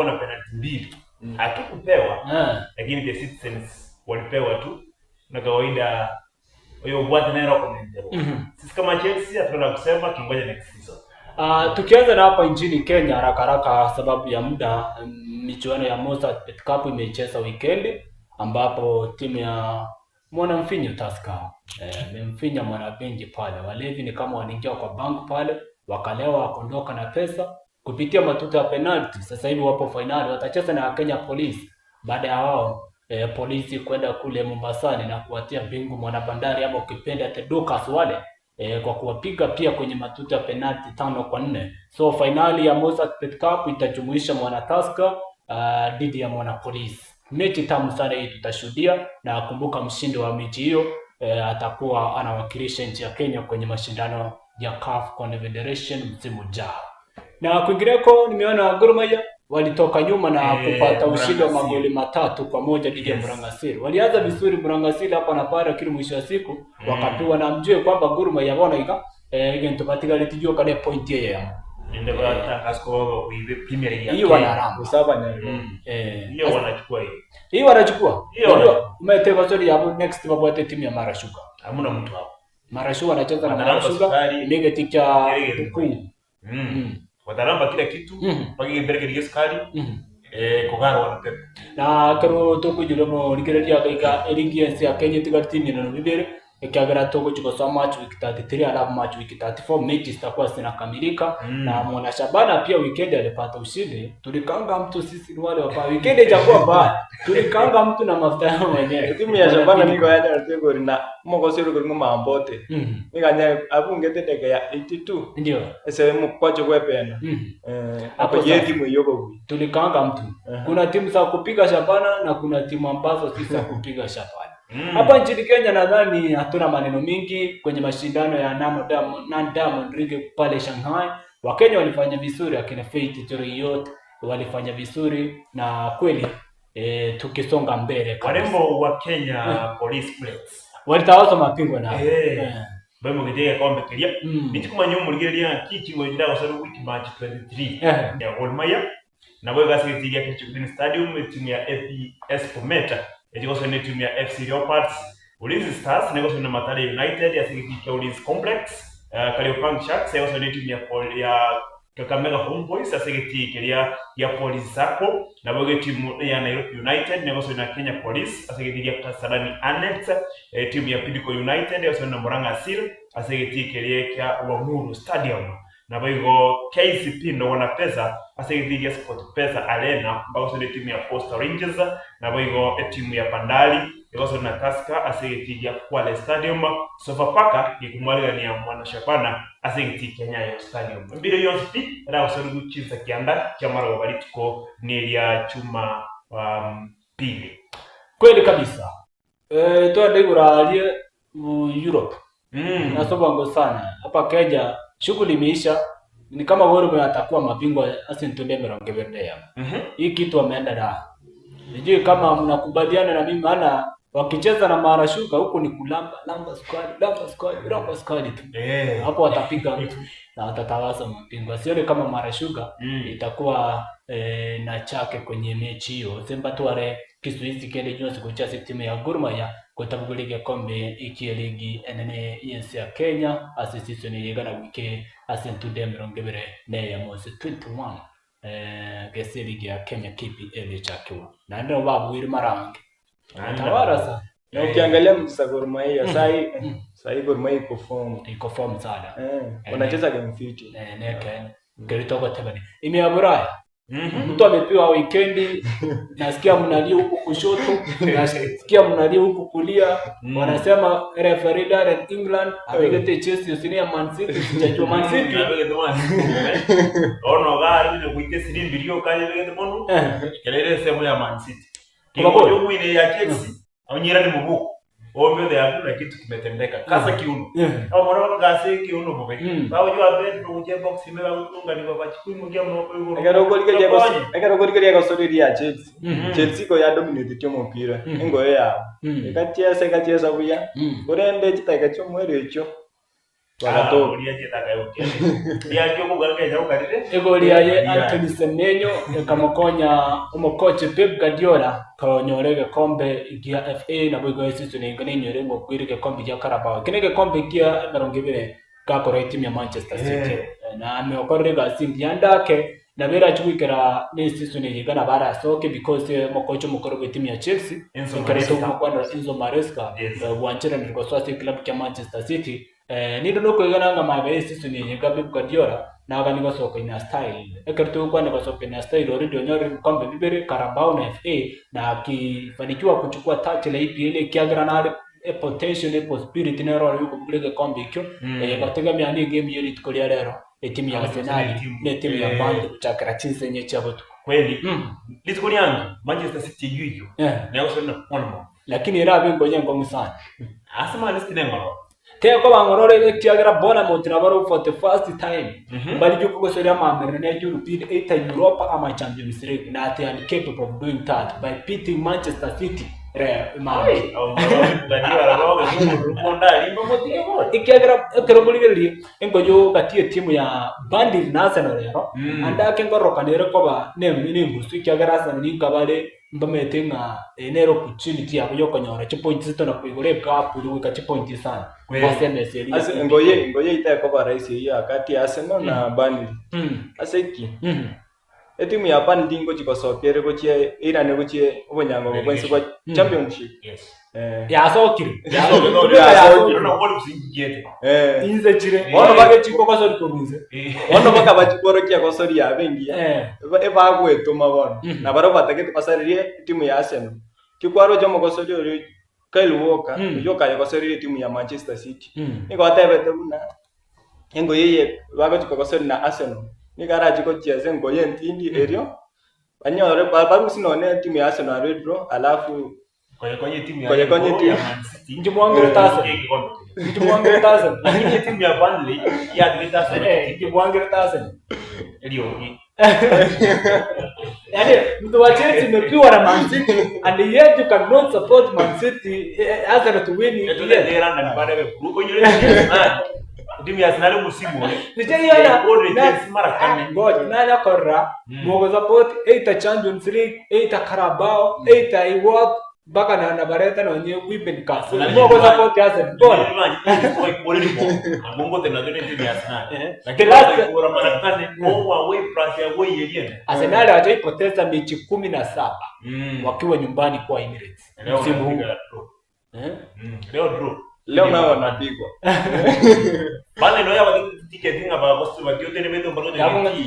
Na penalty mbili hatukupewa lakini the citizens walipewa tu na kawaida oyo obwate nere okomenterwa sisi kama Chelsea hatuna la kusema tungoja next season Uh, tukianza na hapa nchini Kenya haraka haraka sababu ya muda, mm, michuano ya Mozzart Bet Cup imecheza weekend ambapo timu ya Mwanamfinyo Tusker eh, imemfinya Mwanabenji pale. Walevi ni kama waliingia kwa bank pale wakalewa wakaondoka na pesa kupitia matuta ya penalti. Sasa hivi wapo fainali, watacheza na Kenya Police baada ya wao eh, polisi kwenda kule Mombasani na kuwatia bingu Mwanabandari ama ukipenda Tedukas wale eh, kwa kuwapiga pia kwenye matuta ya penalti 5-4. So fainali ya Mozzart Bet Cup itajumuisha Mwana Tusker uh, dhidi ya Mwana Police. Mechi tamu sana hii tutashuhudia, na kumbuka mshindi wa mechi hiyo eh, atakuwa anawakilisha nchi ya Kenya kwenye mashindano ya CAF Confederation msimu ujao. Na kwingineko nimeona Gor Mahia walitoka nyuma na Eh, kupata ushindi wa Murang'a Seal. magoli 3-1 dhidi ya Yes. Murang'a Seal. Walianza vizuri Murang'a Seal hapa na pale, lakini mwisho wa siku wakapiwa na mjue kwamba Gor Mahia bona iga eh igento batigare kale point yeye ya. Nende batangaza kwa kuibe Premier League ya Hiyo Kenya. wanaramba. Usaba nyariro. Eh, Hiyo wanachukua hiyo. hii wanachukua. Hiyo Unajua umeteka sori ya next babwate timu ya Mara Sugar. Hamna mtu hapo. Mara Sugar anacheza na Mara Wanaramba Sugar sukari. imege cha Kile mkuu. Mm. Wataramba kila kitu Mm. mpaka imbere kile sukari Mm. eh kogara wanapepa. Na kero tokujura mo rigereria gaika eringi ense ya Kenya tigatini na bibere ekiagera togochikosa match week 33 alafu match week 34 mechi zitakuwa zinakamilika Mm. na mwana Shabana pia weekend alipata ushindi. Tulikanga mtu sisi ni wale wapa weekend ijakuwa mbaya, tulikanga mtu na mafuta yao mwenyewe. Timu ya Shabana nigo yanyarete gori na omogosi ore kori ng'omambote. Mm. Nigo anya abungete edaka ya 82 Ndio. ase mokwacho gwepena. Mm. Eh, Hapo hapo ye sasa. timu hiyo kwa Tulikanga mtu. Aha. Kuna timu za kupiga Shabana na kuna timu ambazo si za kupiga Shabana. Mm. Hapa nchini Kenya nadhani hatuna maneno mingi kwenye mashindano ya Nano Diamond, Nan Diamond League pale Shanghai. Wakenya walifanya vizuri, akina Faith Cheruiyot walifanya vizuri na kweli e, tukisonga mbele kabisa. Warembo wa Kenya Police Bullets. Walitawaza mapingo na Eh. Eh. Bemo gitega kombe kiria. Mm. Nichikumanya omurigereria ki chingo ndira gosora week match 23 Eh. ya Gor Mahia nabo igasigetia Kericho Green Stadium timu ya FPS Pometa echigosora ne timu ya FC Leopards Ulinzi Stars negosora na Mathare United yasigetia Ulinzi Complex uh, Kariobangi Sharks egosora ne timu ya Pol- ya Kakamega Homeboys asigetie keria ya Police Sacco nabo ge timu ya Nairobi United negosora na Kenya Police asigetie Kasarani Annex eh, timu ya Pinnacle United egosora na Murang'a Seal asigetie keria kia Wamuru Stadium nabo igo KCP ndogona pesa asigetie gia Sport Pesa Arena bagosora timu ya Posta Rangers nabo igo etimu ya Bandari igosora na Tusker asigetie gia Kwale Stadium Sofapaka gikumwarigania mwana Shabana asigetie kia Nyayo Stadium mbiro yonsi pi eragosora guchinsa kianda kia marogo barituko neria chuma um, pili Kweli kabisa. Eh, twende igurarie Europe. mm. Nasoma sana. Hapa Kenya shughuli imeisha. Ni kama Gor Mahia atakuwa mabingwa asintunde mirongo ibere ya. Mhm. Hii kitu wameenda na. Sijui kama mnakubaliana na mimi maana wakicheza na Mara Sugar huku ni kulamba lamba sukari lamba sukari lamba sukari tu. Eh. Hapo watapiga mtu na watatawaza mabingwa. Sioni kama Mara Sugar Mm. itakuwa eh, na chake kwenye mechi hiyo. Simba tware kisuizi kende nyonsi kuchasi timu ya Gor Mahia kutabugulike kombe iki ligi enene yensi ya Kenya ase season yegana wike ase ntunde mirongo ibere ne ya mwezi 21 eh, gese ligi ya Kenya KPL echakiwa na ndio babuire marange tawara sa Na ukiangalia mchezo Gor Mahia sai sai Gor Mahia iko form. iko form sana Eh, wanacheza game fiti. ne neke kerito tebani ime ya Buraya Mhm. mtu amepewa wikendi, nasikia mnalia huku kushoto, nasikia mnalia huku kulia. Mm. Wanasema referee Darren England apigete Chelsea usini ya Man City, sijajua Man City. ono gari bine kuite sirimbi ryo kali begete mono Eh, kelele semu ya Man City Kwa kingo goli. yo mwine ya Chelsea au nyira ni mubuku ombe the hakuna kitu kimetendeka kasa kiuno eh. au mwana wako kase kiuno bobe Mm. bawo yo abed no kuje box ime ba kutunga ni baba chikumu kya moko yugo Ekero okorigereria gos- ekero okorigereria gosoreria Chelsea. Mm. Chelsea ko ya dominate omopira Mm. engoyo yabo. Mm. Ekachesa ekachesa buya. Mm. Korende chidakika chia omweri echio. Bagatoka. Egori yaye Anthony Semenyo ekamokonya omokoche Pep Guardiola konyora egekombe gia FA naboigo eseason eye nenyore ng'a okoira egekombe gia Carabao. Eke negekombe kia emerongo ebere gakora etimu ya Manchester City. Na ameokorire egasi engiya ande ake nabo erache goikera ne eseason eye iga nabo arasoke because omokocha omokoro bw'etimu ya Chelsea Enzo ekero Maresca. togokwanera Enzo Maresca Yes. bwancheranire gosoa ase eklabu kia Manchester City Ninde nokoigena ng'a magega y'esisoni eye iga Pep Guardiola naganie gosoka in a style. Ekero togokwana gosoka in a style already onyorire ebikombe bibere, Carabao na FA, na akifanikiwa kuchukua taji la EPL ekiagera nare epotential na epossibility nere ore yokobugura egekombe ekio, gotegemea na egame ye rituko ria rero, etimu ya Arsenal na etimu ya Burnley gochakera chinsa enye chia botuko. Kweli rituko riange Manchester City eyio eyio negosore na Bournemouth. Lakini erabe engoyi enkong'u sana. Ase Man City neng'ororo. Tekoba ng'ora ore ekiagera Bournemouth nabarobwo for the first time mbarigie kogosoria amamerero na European either Europa ama Champions League na they are capable of doing that by beating Manchester City rero mambia. Ekiagera ekero morigererie engoyo gati y'etimu ya Burnley na Arsenal rero ande ake nkororokana ere koba nengusu ekiagera Arsenal ninka bare Mbamanyete ng'a eye nere opportunity yabo yokonyora chipoints isatu na koigora egap eria goika chipoints isano ase emesa eria ya Ase EPL. engoye engoye itekoba rahisi eyio ya kati ya Arsenal na Burnley. Ase ki? Etimu ya Burnley ngochi gosoka ere gochia eirane gochia obonyango obo bwensi bwa Championship. Yes. Eh. Yasokire. Yasokire. Eh. Inse chire. Bono bagechikwa gosori korwa inse. Bono bakabachikworokia gosori yabo engiya. Eh. Ebagwetoma bono. Mhm. Na barabwo batagete basarerie etimu ya Arsenal. Ki kwaroche omogosori oria Kyle Walker, Mm. oyio okayegosoreire etimu ya Manchester City. Mm. Nigo atebete buna engoyi eye bagochia kogosori na Arsenal, nigo arachie gochiesa engoyi entindi erio banyore barusie nonye etimu ya Arsenal arwe draw alafu Koyekonya etimu ya Koyekonya Liverpool, etimu. ya Man City. Inche mwangerete Arsenal. Egekombe. Inche mwangerete Arsenal. Lakini etimu ya Burnley yatigete Arsenal Eh, inche mwangerete Arsenal. eriogi. Yaani mtu wa Chelsea imepigwa na Man City and yet you cannot support Man City eh, Arsenal to win it. Etutete London baada ya kuonyesha Arsenal. Timu ya Arsenal musimu ule. Nichaiona Ore Chelsea mara kane. ngoja nani akorora mogo support either Champions League either Carabao either what mpaka na nabareta nonye Women Cup Na mogo support Arsenal mbona Eh. The last- Arsenal hawajaipoteza mechi 17 wakiwa nyumbani kwa Emirates msimu huu eh? leo nao wanapigwa.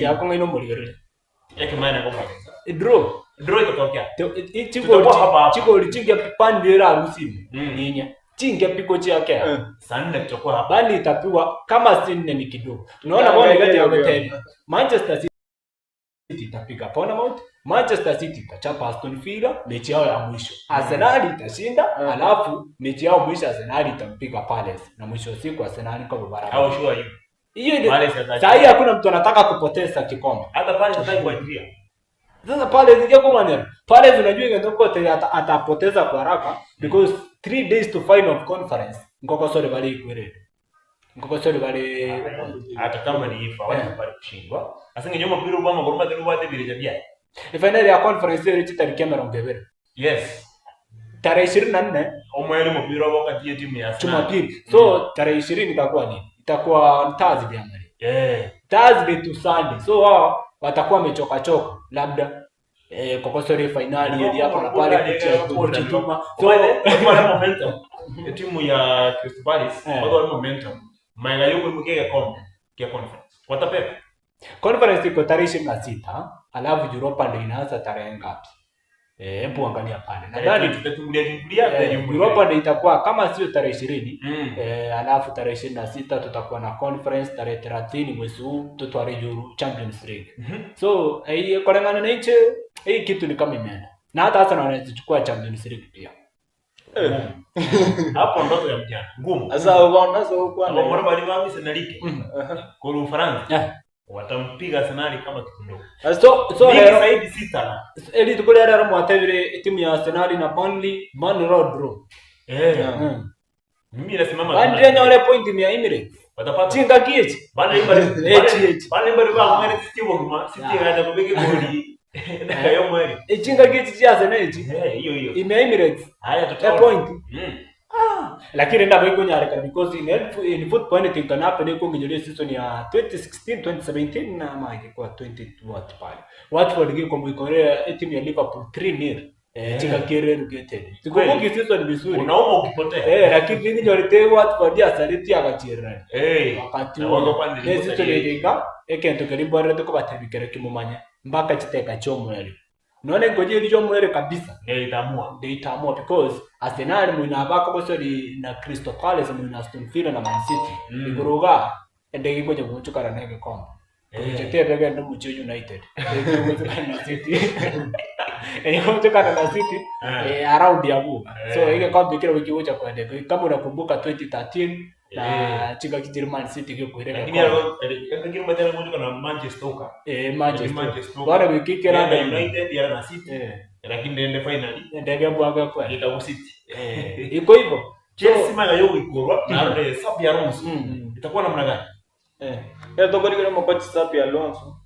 Yakong'aina omorigereria draw Tutakuwa hapa hapa. chigori chingia pandi erarusimu Mm. ninya chingia piko chiake Eh. bali itapigwa kama si nne ni kidogo unaona Angalia bona gati hiyo ya Manchester City itapiga Bournemouth Manchester City itachapa Aston Villa mechi yao ya mwisho Arsenal itashinda Mm. alafu mechi yao mwisho Arsenal itampiga Palace na mwisho wa siku Arsenal kwa barabara hiyo ndio saa hii hakuna mtu anataka kupoteza kikombe hata pale hataki kuachilia Sasa Palace ingia kwa maneno. Palace unajua ingetoka ata, atapoteza kwa haraka because 3 days to final of conference. Ngoko sorry bali ikwere. Ngoko sorry bali hata kama ni ifa watu bali kushindwa asinge nyuma mpira ubwa maguru matatu bwate bireja bya final ya conference iri chitariki emirongo ebere. yes Tarehe 24 omweri mupira wakati ya timu ya Arsenal Jumapili. So tarehe 20 itakuwa nini? Itakuwa Thursday ama nini? eh Thursday to Sunday. So wao watakuwa wamechoka choka labda eh kokosori finali ili hapa na pale kuchituma. so So wale momentum ya timu ya Crystal Palace Eh. wale wale momentum maenga yuko mkeke kombe kia conference watapepa Conference iko tarehe 26, alafu Europa ndio inaanza tarehe ngapi? Eh, hebu angalia pale. Nadhani tutatungulia tungulia eh, Europa ndio itakuwa kama sio tarehe 20 mm eh, alafu tarehe 26 tutakuwa na conference tarehe 30 mwezi huu tutware Euro Champions League. Mhm. So eh, kulingana na hicho hii kitu ni kama imeenda. Na hata Arsenal wanaweza chukua Champions League pia. hapo ndoto ya mjana ngumu Sasa unaona sasa huko Abo ana. mbona bali wami Arsenal Mhm. kwa Ufaransa Yeah. watampiga Arsenal kama kitu ndogo So so Mingi lero zaidi sita na eli tukule lero mwatebire timu ya Arsenal na Burnley Burnley road draw. eh Yeah. Mm. Mimi nasimama Burnley enyore point mia Emirates. Watapata. Chingaki echi. Burnley bari Echi, echi. Burnley bari bamwere City obogima City egacha kobeka egoli edaka y'omweri. Echingaki echi chia Arsenal echi. Eh, hiyo hiyo. Ime Emirates. Haya A tutaona. point. Lakini ndabo ikonyarekana because in football anything can happen ikonginyoria season ya 2016 2017 na ama ingekuwa 20 what pale. Watford gikomuikorea timu ya Liverpool 3-0. Eh, chingaki ere relegated. Sikumbuki season vizuri. Unauma ukipotea. Eh, lakini ninyorete Watford yasaretie agachiererania. Eh. Wakati Na huo wako kwanza ne season ilikuwa eye iga ekento keria mbwarete kobatebia kere kimomanye mpaka chiteka chi'omweri. Nonye ngochia eria chi'omweri kabisa. Ndio itaamua. Ndio itaamua because Arsenal moino abako gosori na Crystal Palace moino Aston Villa na Man City. Igoro igaa ende gegocha gochokana na egekombe. Kogocha tebe gende omochie o United. Egochokana na City. Egochokana na City around ya buga. So egekombe ekero gegocha koendeka. Kama unakumbuka 2013 na chingaki chiri Man City gekoira Lakini egekombe. lakini matera moja na Manchester uka. Eh, Manchester. Manchester. Bono goika ekero Yenda ande- United yara na City. Lakini ndende finally Ndege bwaga kweli. itaku City. Iko hivyo. Chelsea mara yo ikorwa na rode Xabi Alonso. Itakuwa namna gani? Eh, ekero tokorigera omokochi Xabi Alonso,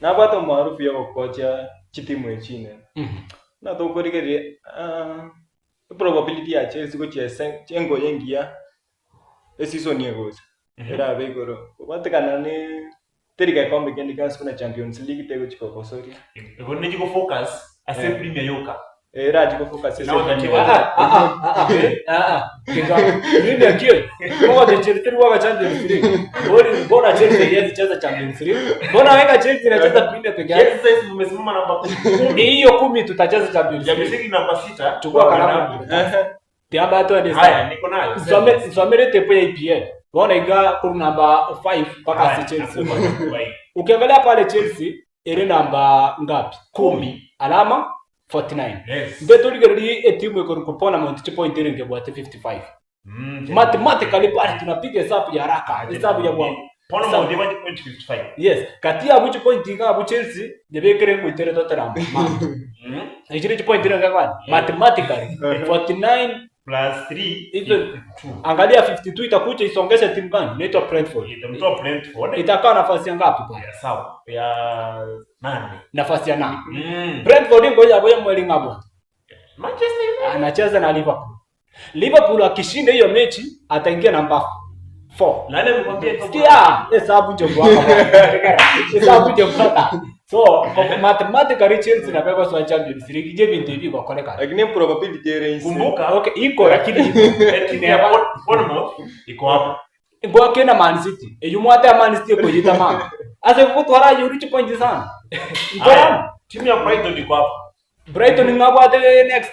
nabwate omaarufu ya ogokocha chitimu echi inene. Buna tokorigereria ah, eprobability ya Chelsea gochia ase engoya engiya eseason egocha, erabe igoro, kobwatekana ne teri gekombe kende gionsi buna Champions League tegochi kogosoria. Igo nechi go focus ase Premier yoka. Eh, erachi go focus ase Nawe Premier. utacheza. Ah, ah, ah, ah, ah, ah. Kinga. Premier kio. Mbona Chelsea waka Champions League? Mbona mbona Chelsea haiwezi cheza Champions League? Mbona weka Chelsea inacheza Premier peke yake? Chelsea sasa imesimama namba 10. Ni hiyo 10 tutacheza Champions Champions League. League namba 6. Chukua kalamu. Tiamba tu ndio. Haya, niko nayo. Nsome nsomere tepo ya EPL. Bona iga kuru namba 5 mpaka Haya, si Chelsea. nakupa, nakupa hii. Ukiangalia pale Chelsea iri namba ngapi? 10. Alama 49. Yes. Mbe tuligereri etimu ikoru kupona mount point iri ngebwate 55. Mathematically pale tunapiga hesabu ya haraka, hesabu ya bwangu. Bournemouth ibanje point 55. Yes, kati ya buchi point inga bu Chelsea nyebekere ngwitere Tottenham. Ekiri point iri ngakwana. Mathematically 49 Plus 3 Hizo- 52. angalia 52 itakuja isongeshe timu gani? Inaitwa Brentford. Itamtoa Brentford. Itakaa nafasi ya ngapi pale? Ya sawa. Ya nane. Nafasi ya nane. Brentford ngoja aboye mweli ngabo. Manchester United. Anacheza na Liverpool. Liverpool akishinda hiyo mechi ataingia namba 4. Nani amekwambia ito- Sikia, hesabu ndio bwana. Hesabu ndio bwana. So, kwa mathematically Chelsea inabeba swa Champions League je bintu hivi kwa koleka. Lakini probability ere inse. Kumbuka Okay, iko lakini iko. eh, timu ya Bournemouth iko hapo. Ngwake na Man City. Eyu mwate ya Man City kujita mama. Ase kutwara yuri point sana. Haya, timu ya Brighton iko hapo. Brighton ngabwate next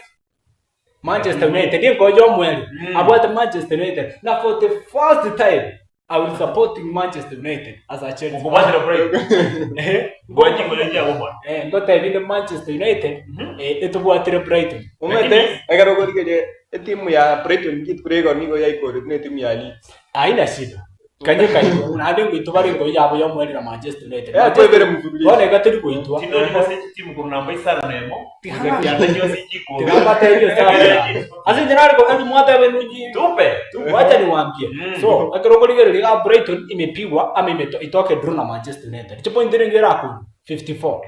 Manchester United ngoja mweli abwate Manchester United na for the first time I will supporting Manchester United as a Chelsea Ukubwatira Brighton. eh Ngoja ngoja yabo bwana. eh ngote binde Manchester United eh etubwatire Brighton Omanyete, ekero okorigereria etimu ya Brighton rituko rigo nigo yaikoretwe na etimu ya Leeds. haina shida kanye kaitwa unade ngwitwa bari ngo yabo yo mweli na Manchester United Eh, twebere mfululizo. bona gatiri kuitwa Tindo ni wase timu kuna namba isano na emo. Yata chose jiko. tigambata hiyo sana ase jenali ko ati mwata benuji Tupe. wacha niwaambie so akirogorigereria Brighton imepigwa ama imeto itoke draw na Manchester United chipoint ringi raku 54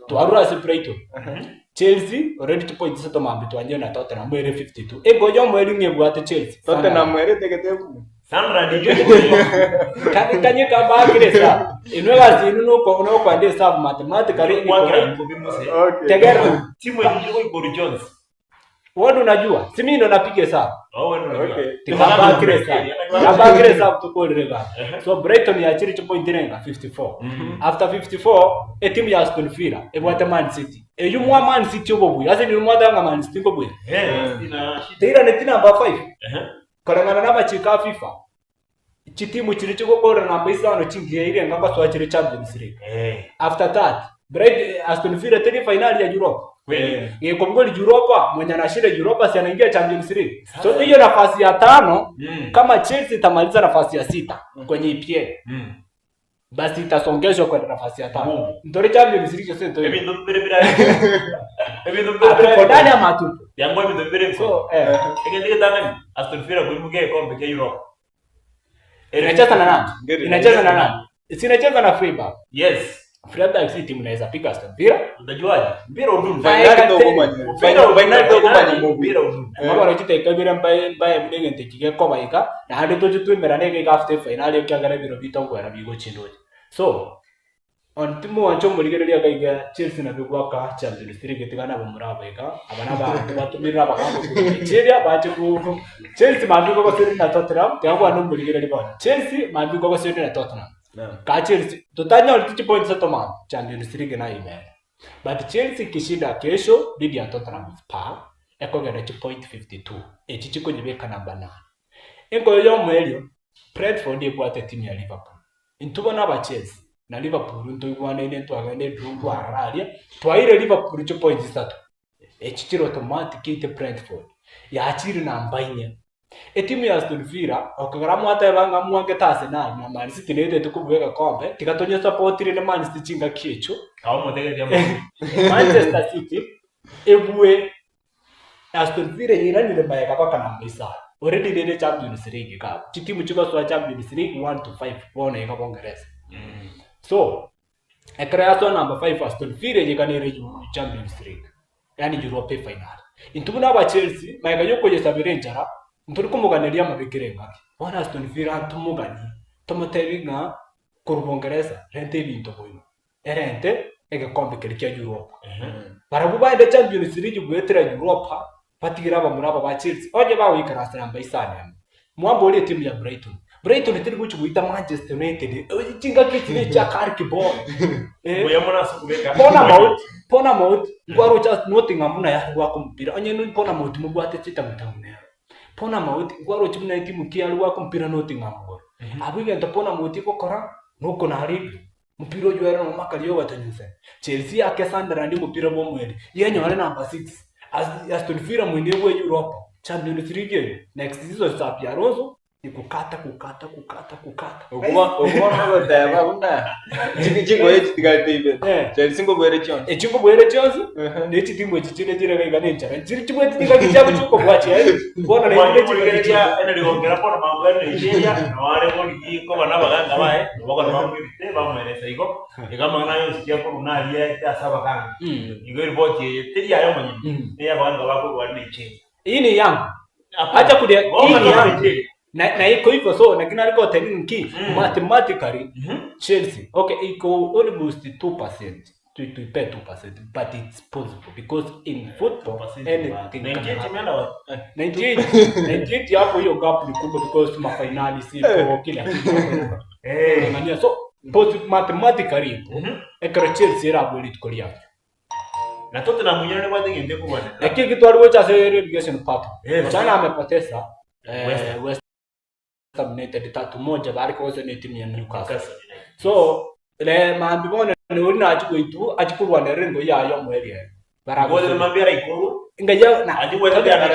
twarura ase Brighton Chelsea already chipoint isato mambi twanje na Tottenham ere 52 egojo mweri ng'ebwate Chelsea Tottenham ere tegete ebuku. Sandra ndiyo. Kanye kanye kambakire sa inwe gasi inu nuko nuko ande sa mathematically iko Wakira right mkubimuse. Okay. tegera Timu yenyewe iko Gori Jones. wewe unajua si mimi ndo napiga hesabu Oh, wewe unajua. Okay. tikambakire hesabu kambakire hesabu tukorire ga so Brighton yachiri chipoint renga 54 after 54 etimu ya Aston Villa ebwate Man City eyu mwa Man City obobuya ase ni mwatanga Man City ngobuya Eh, sina shida. teira ne namba 5 Eh. koreng'ana n'amachiko a FIFA chitimu chiri chigokora namba isano chingiya ngamba swachiri Champions League Eh. after that Bright Aston Villa tena finali ya Europa Kweli. Ngekongoli Europa mwenye anashinda Europa si anaingia Champions League. So hiyo nafasi ya tano kama Chelsea itamaliza nafasi ya sita kwenye EPL basi itasongeshwa kwenda nafasi ya tano. Ngumu. Ndore Champions League sio ndio. Ebintu bire bire. Ebinto Tuko ndani ama tupo? Yango ebinto bibere So, eh. Egento egetang'ani, Aston Villa koimuka egekombe kia Europe. Inacheza na nani? Ngeri. Inacheza na nani? Si inacheza na Freiburg. Yes. Freiburg si timu inaweza piga Aston Villa. Utajuaje? Mpira udundu. Fainali tokomanya. Fainali tokomanya mobu. Mpira udundu. Maboro chiteka bire mbaye mbaye bune ngente chigekobaika naende toche twimerane egeka after finali ekiagera ebiro bitongwera bigochindoche. So on timu wanche omorigereria gaiga Chelsea nabio gwaka Champions League tiga nabo murabaika aba nabanto batumirire abagambo korwa Nigeria bache ku Chelsea mambia gogoseri na Tottenham tiga kwana omorigereria bono Chelsea mambia gogoseri na Tottenham ka Chelsea totanyoreti chipoints atomana Champions League nayo imere but Chelsea ikishinda kesho dhidi ya Tottenham Hotspur ekogenda chipoint 52 echi chikonyebeka namba 8 enkoyo yomoerio Brentford ebwate timu ya Liverpool intwe bono aba Chelsea na Liverpool ntoigwanaine ntwagenda edraw ntwarora aria twaire Liverpool chipoints isato echi chire automatic eite Brentford yachire namba inye etimu ya Aston Villa okogera mwateba ng'a mwangete Arsenal na Man City netete kobua egekombe tiga tonyesapotire ne Man City chingaki echio Kawo motegereria mono. Manchester City ebue Aston Villa yairanire magega mpaka namba isano already rere Champions League iga abwo chitimu chigosoa Champions League 1 to 5 bono iga bongeresa so ekero yasoa namba 5 Aston Villa eyega nere Champions League yaani Europa final intwe buna aba Chelsea magega ya okoyesabera enchara ntori komoganeria amabe kera engaki bono Aston Villa ntomoganie tomotebi ng'a korwa bongeresa renta ebinto boino erente egekombe keria kia Europa. Barabwo baende Champions League goetera Europa, batigere abamura aba ba Chelsea onye bagoikaransa namba isano emo. Mwamborie etimu ya Brighton. Brighton teri gochi goita Manchester United. Eh, Chingaki echi ne chia Carrick bono. Eh, Mbuya mono ase okobeka. Bournemouth, Bournemouth, nkwaroche Nottingham buna yare goaka omopira. Onye Bournemouth mobwate chitamu-tamu nero. Bournemouth, nkwaroche buna etimu ki yare goaka omopira Nottingham igoro. Abwo egento Bournemouth egokora, nokonaribwa. Mopira oyio ere nomaka riria ogatonyusa. Chelsea yake Sunderland omopira bw'omoerio, yenyore number 6. Aston Villa moino ebue Europa, Champions League eye. Next season Xabi Alonso ni kukata kukata kukata kukata. Okwo okwo nogoteba buna chingoye chitigarete ibere. Eh. Chelsea nkobwere chionsi. Echi nkobwere chionsi, na echitimu echi chire chire iga iga na enchara. Nchiri chibweti chingaki chiabo chiokobua chiaye. Bono naende chingaki chiabo. Morigereria Henry Gongera bono mambo ya Nigeria noo are gorigi koba na abaganga baye nabo bamwebite bamweresa igo igo amang'ana aye yonsi chiakorwa nariete ase abaganga igo eripoti eye teri yaye omonyene niya abaganga bakorwa are Nigeria. Hii ni yangu. Acha kudia hii ni yangu. Na iko hivyo so lakini aliko telling ki mathematically Chelsea okay iko almost 2% tu tuipe 2% but it's possible because in football anything can happen. 98 98 hapo hiyo gap ni kubwa because mafinali sipo kila kitu Ng'ania, so mathematically ipo ekero Chelsea erabwere rituko riaye Na Tottenham mwenyewe nĩ gwathĩgĩte kũgwana. Lakini kitu aliwocha ase relegation part. Yes. Jana amepoteza West eh, West Ham United 3-1 bari kose ni timu ya Newcastle. So le mambi bona ni uri na achigwitu achikurwana rengo yayo mweri. Gole mambia raikuru. Ingaja na Achikwete ana.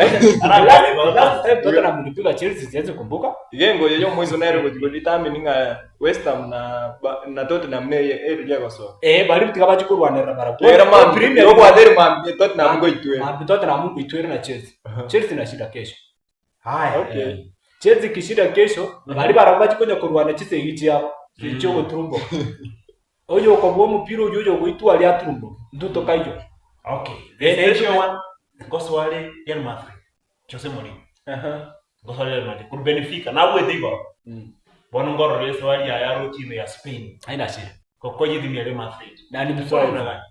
last time Tottenham ilipiga Chelsea siwezi kumbuka. Igengo yo mwiso nere gochigodetermine ng'a West Ham na na Tottenham ne eri gosoa. Eh bari bitika bachikurwanira bara. Era mambi Premier yo gwatheri mambi Tottenham goitwe. Mambi Tottenham kuitwere na Chelsea. Chelsea inashinda kesho. Haya. Okay. Chelsea ikishinda kesho bari baraba chikonya kurwana chisegi chiabo chicho goturumbo oyo okobua omopira oyo oyo goitwa aria aturumbo ntutoka iyo Okay. The special one Goswale Real Madrid. Jose Mourinho. Aha. Goswale Real Madrid. Kuru Benfica nabwete igoro. Bono ngoro Real ya yaro timu ya Spain. haina shida Kokoji timu ya Real Madrid. na ni Bono mswahili gani?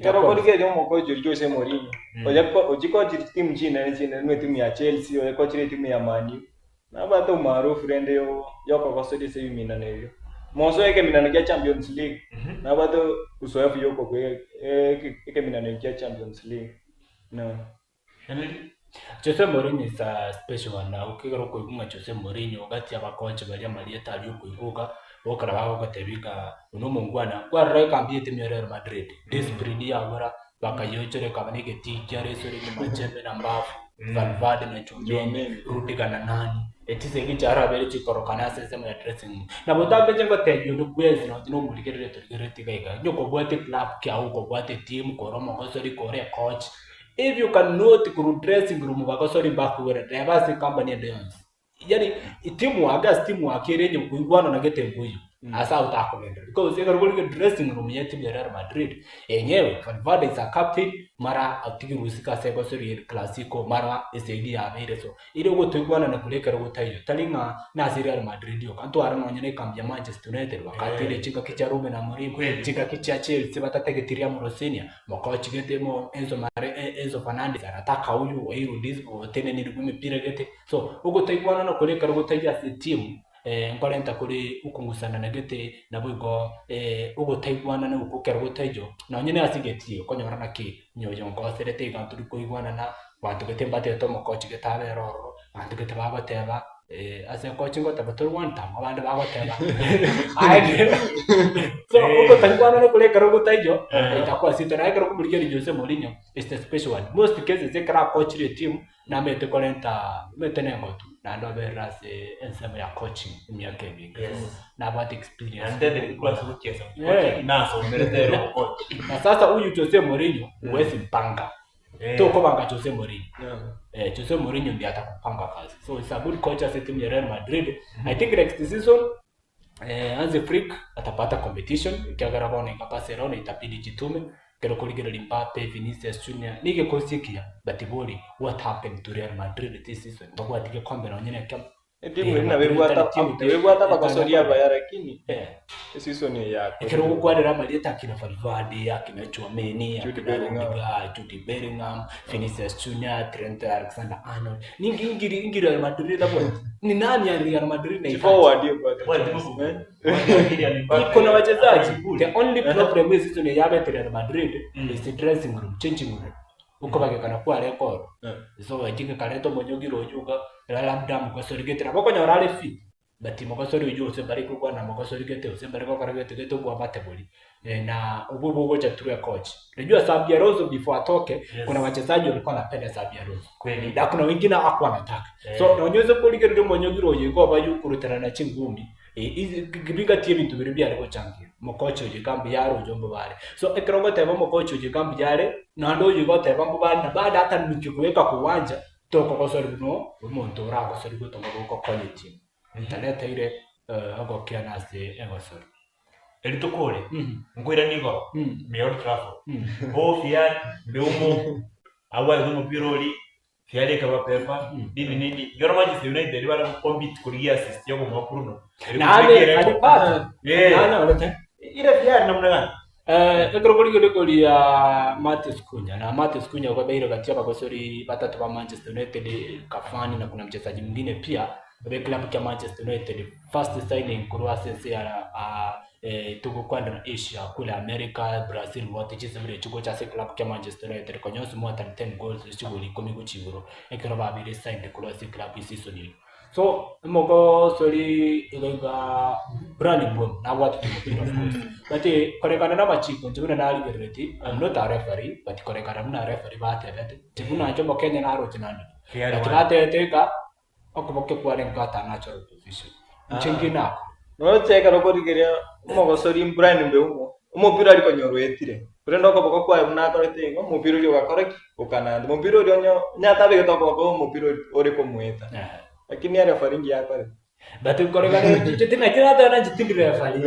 Kero korigeria omokochi Jose Mourinho. Oja ochikochire timu chinene chinene nwe timu ya Chelsea, oyakochire timu ya Man U. Nabate umaarufu rende yo yokogoseria ase ebiminano ebio. Moso ekeminano kia Champions League. Nabate uzoefu yokokwa ekeminano kia Champions League. No. Henry Jose Mourinho is a special one na ukigera okoigwa Jose Mourinho gati abakochi baria marieta aria okoiguka gokora bagogotebika ono omongwana kwarora ekambi etimu ya Real Madrid discipline yabora bakayochoreka bane egetikia resore nyuma chembe na mbafu Valverde na Tchouameni Rudiger na nani etisegi chiarabere chikorokana ase ensemo ya dressing room nabo tambeche ngotebia onde bwensi nonye na omorigereri torigereri tiga iga onye okobwate club kiago okobwate etimu kore omogosori kore ecoach If you cannot korwa dressing room bagosori mbakogwera reba ase ecompany ende yonsi. Yaani teamwork ase teamwork ere enye koigwanana gete nkoiyo ase agwo takogenderera because ekero kore dressing room ya etimu ya Real Madrid enyewe Valverde is a captain mara atigirwe isiko ase egosori ya El Clasico mara esegi yabeire so ere ogotoigwanana koria ekero gotaiyo tari ng'a nase Real Madrid yoka ntware nonye na ekambi ya Manchester United bakatire chingaki chia Ruben Amorim chingaki chia Chelsea batatageti Liam Rosenior Mokochigete mo Enzo Mare Enzo Fernandez anataka huyu oirudis otenenirwe emepira gete so ogotaigwanana koria ekero gotaiyo ase etimu nkorenta kore okong'usanana gete naboigo ogotaigwanana okwo ekero gotaiyo nonye na ase egetii okonyora naki onye oyo nkoserete iga ntori koigwanana banto gete mbatebete omokochi gete abere ororo banto gete bagoteba ase ekochi ngoteba tori one term abande bagoteba aye so ogotaigwanana koria ekero gotaiyo itakuwa sito naye ekero okomorigereria Jose Mourinho is the special one most cases ekero akochire etimu namanyete korenta omanyete na engotu naende oberire ase ensemo ya coaching emiaka eminge so nabwate experience. Na sasa huyu Jose Mourinho huwezi mpanga tokobanga Jose Mourinho eh, Jose Mourinho ndiye atakupanga kazi so it's a good coach ase timu ya Real Madrid I think next season eh, Hansi Flick atapata competition ekiagera bono iga Barcelona itabidi jitume ekero korigereria Mbappe, Vinicius Junior nigo ekosi ekiya but bori what happened to Real Madrid this season mbabwati gekombe nonye na ekemo Etimu eria nabo ebwate nabo ebwate abagosori abaya lakini eseason eye yakorire. Ekero ogokwanera amarieta akina Valverde, akina Tchouameni, Jude akina Bellingham. Rudiger, Jude Bellingham, Vinicius Junior, Trent Alexander-Arnold. Ninki ingiri ingi Real Madrid tabwati? Ni nani ya Real Madrid na Chiforward ebwate chance, eh? Iko na wachezaji. The only problem is season yabete Real Madrid is the dressing room, changing room. Okobagekana kware koro. So ekio gekareta omonyogiro oyio iga, labda mogosorigete nabo okonyora are fit, but mogosori oyio gose mbare kogwana mogosorigete gose mbare gokora gento gete obwamate boria. Na obwo bogocha through a coach. Unajua Xabi Alonso before atoke, Yes. kuna wachezaji walikuwa wanapenda Xabi Alonso. Kweli. Na kuna wengine hawakuwa wanataka. Eh. So nonye ose korigereria omonyogiro oyo igo oba yokoruterana chingumi, bigati ebinto biria biare gochangia omokocha oyo iga mbuya are oyo mbobe are. So ekero ogoteba omokocha oyo iga mbuya are, naende oyo iga oteba mbobe are na bado hata nikigoika kowancha, tokogosorigwa no omonto oragosorigwe otonga gogokonya etimu. Tareteire ogokiana ase egosori. Eri tokore, nkoiranie igoro, ime ya Old Trafford. Bofia, Mbeumo, abwo aete omopira oria, Fiari ekaba pepa, nini nini. Ekero Manchester United bare gocompete korigia assist ya okomoa Bruno. Eri Naende kobeka erecord. alipata Eh. nanyorete Ire Fiari namna gani? Eh, ekero korigereria koria Matheus Cunha na Matheus Cunha obeire gati y'abagosori batato ba Manchester United Cavani na kuna mchezaji mwingine pia be club kia Manchester United first signing korwa ase ense ya ah, eh, togokwanera Asia kule America, Brazil gote chisibire echio gocha ase eclub kia Manchester United konya ase more than 10 goals chigori ikomi gochia igoro ekero babeire signed korwa ase eclub eseason eyio. So omogosori iga iga Bryan Mbeumo nabwatete omopira of course but korekana na amachiko inche buna narigereretie I'm not a referee but korekana buna referee batebete inche buna inche omokenya naroche naende but batebete ng'a Okobokia kwarenge ata natural position. Inche Ah. ngina ako. Noroche ekero okorigereria omogosori Brian Mbeumo, omopira aria konyora oetire, korende okoboko kwaye buna akorete igo, omopira oria ogakora ki? Okananta. Omopira oria onye onye atabegete okoboko omopira oria ore komoeta. Ehe. Lakini ereferee ngiya akorete. But korekana inche ting'aki nateba na inche tindi referee.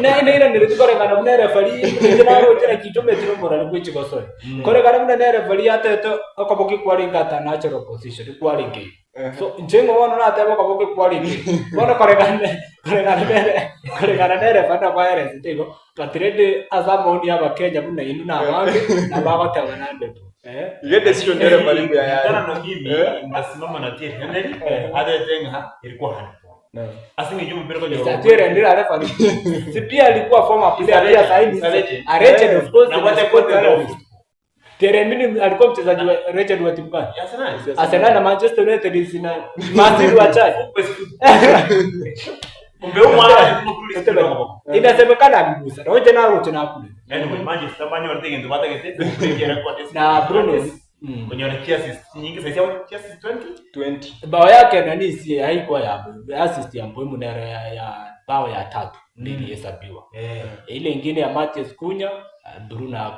Nairanire korekana buna ereferee inche naroche naki inche omanyete nomorari bwe chigosori. Korekana buna ne ereferee atebete okobokia kwarenge ata natural position kwarenge igo. So inche ng'o bono natebe okobokia kwarenge igo. Bono korekana korekana nere korekana ne ereferee nabo aeresete igo, but rende ase amaoni ya abakenya buna inwe na abange nabo bagoteba naende bo. Iga edecision ya referee mbuya yare. Kulingana na mimi Eh? ndasimama na Thierry Henry Eh. atete ng'a ilikuwa handball. Naam. Ase eng'encho omopira konyora Mr. Thierry Henry are referee. Si pia alikuwa former player pia sasa hivi. Is a legend. A legend of course. Na in what the a sport content of analyst. Thierry Henry alikuwa mchezaji wa legend wa timu gani? Arsenal. Arsenal na Manchester United zina Mazidi wa chai. Mbeumo alikuwa kuri Inasemekana aligusa. Na wote nao wote na kule. Anyway, Manchester manyorete egento batagete kobeka erecord ase Na Bruno. Konyora chiassist nyingi saisi abwate chiassist 20 20. Bao yake nani si haikuwa ya assist ya Mbeumo na ya, ya bao ya tatu ndio ilihesabiwa. eh Ile ingine ya Matheus Cunha Bruno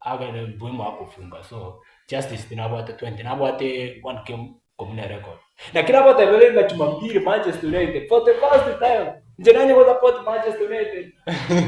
Agende Mbeumo akofunga so Justice tinabwate 20 nabwate one game kobuna record. Naki nagotebereria ng'a Jumapili Manchester United for the first time inche nanye go support Manchester United.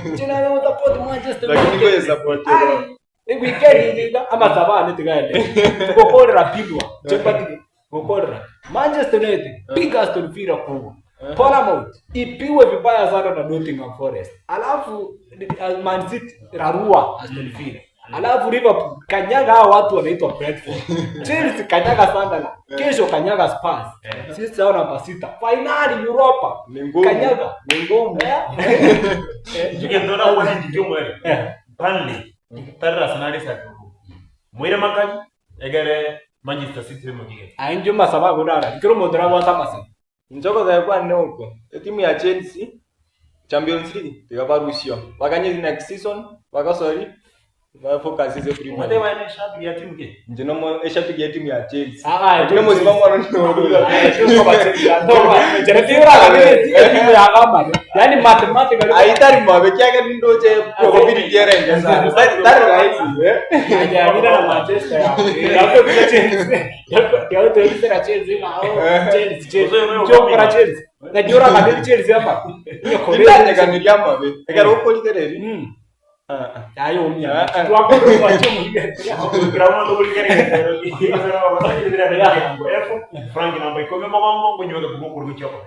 Inche nanye go support Manchester Lakini United. ngoye support Ai, weekend eye iga amasabo ane tigaende. Tugokorera pigwa. Inche mbatige gokorera. Manchester United piga Aston Villa kubwa. Bournemouth ipigwe vibaya sana na Nottingham Forest. Alafu eh, Man City rarua Aston Villa. Alafu Liverpool kanyaga hao watu wanaitwa Brentford. Chelsea kanyaga Sunderland. Kesho kanyaga Spurs. Sisi hao namba sita. Finali Europa. Ni ngumu. Kanyaga. Ni ngumu. Eh? Tugenda na njike omwere. Eh. Burnley tarira Arsenal esatu. Moire makali egere Manchester City emogige. Ainjo masaba godara. Kero omonto nabwate amasabo. Inche ogoteba kwane oko, etimu ya Chelsea, Champions League, tiga barusio. Baganye next season, bagosori, ba focus ase Premier Omwete League. baine eshabiki ya timu ki? Inche nomo eshabiki ya etimu ya Chelsea. Ah, Lakini omosima mwana noruga. Yaani mathematical Aitari mabe kiagera nindoche probability erenge sana. Tari tari rahisi eh. Hajaamini na Manchester ya. Yapo kwa Chelsea. Yapo yapo na Chelsea na hao Chelsea Chelsea. Njoo kwa Chelsea. Na jora kabili Chelsea hapa. Hiyo Korea. Indanyeganiria mabe. Ekero okorigereria. Mm. Ah ah. Ayo umia. Ah, ah. Twako kwa timu ile. Frank namba ikumi mogongo ngonyoke kugukuru guchoko.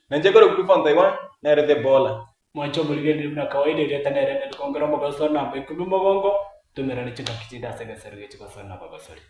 Na inche kore Clifford Taiwan nere the baller. Mwancho muligende na kawaida ile tanere ndikongera mogoso namba 10 mogongo tumerane chingaki chinda segeserge chikosona bagasori.